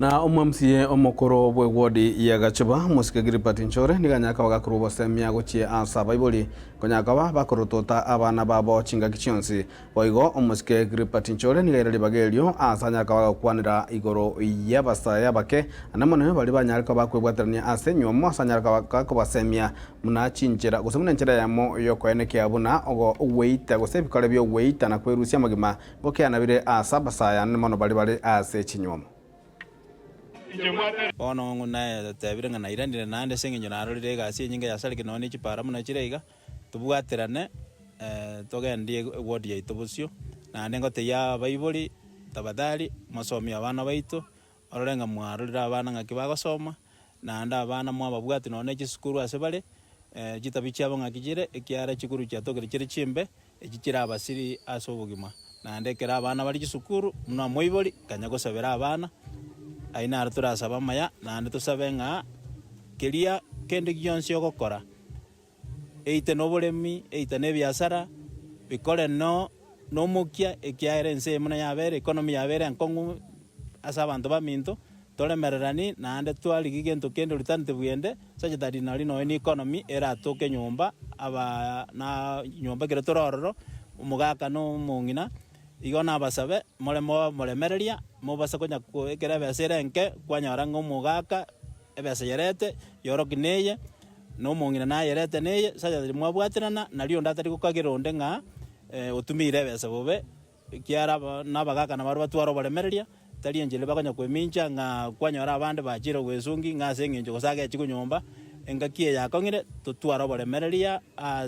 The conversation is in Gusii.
Na omwamsie omokoro bw'ewodi ya Gachuba, Omosike Gilbert Nchore, nigo anyare koba gakorwa obosemia gochia ase abaibori, konya koba bakorotota abana babo chingaki chionsi. Boigo Omosike Gilbert Nchore nigo aire ribaga erio ase anyare koba gagokwanera igoro y'abasae abake, naende mono baria banyare koba bakwebwaterania ase enywomo ase anyare koba gakobasemia buna chinchera gose buna enchera eyemo y'okoenekia buna ogweita gose ebikore bi'ogweita na kwerusia amagima Gokianabire ase abasae naende mono baria bare ase chinywomo. Bono ng'o natebire ng'a nairanire naende ase engencho narorire egasi enyinge yasarekire nonya ne chipara buna chire iga, tobwaterane togendie eward yaito bosio. Naende ngotebia abaibori tafadhali mosomie abana baito, orore ng'a mwarorire abana ng'aki bagosoma, naende abana mwababwati nonya ne chisukuru ase bare, chitabi chiabo ng'aki chire, ekiagera chikuru chiatokire chire chimbe, Echi chirabasiri ase obogima. Naende ekero abana bare chisukuru, buna omoibori, kanya gosabera abana, ayio naro torasabe amaya, naende tosabe ng'a keria kende gionsi ogokora, eite noboremi, eite na ebiasara, bikore no nomokia, ekiagera ense eye buna yabeire, economy yabeire enkong'u ase abanto baminto, Toremererani, naende twarigia gento kende oritanete bwende, such that nari nonya ne economy eratoke nyomba, aba na nyomba ekero tore ororo, omogaka na omong'ina, igo nabasabe, more moremereria, mobase konya ko ekero ebesa ere enke, kwanyora ng'a omogaka ebesa yerete, yoroki neye, na omong'ina nayerete neye, such that mwabwaterana, nario onde atari gokagera onde ng'a otumiire ebesa bobe. Ekiagera aba nabagaaka na barabwo batware oboremereria, tari enchera bakonya kwemincha ng'a kwanyora abande bachire gwesungi ng'a ase engencho gose agechigwe nyomba, engaki eye yakong'ire totware oboremereria.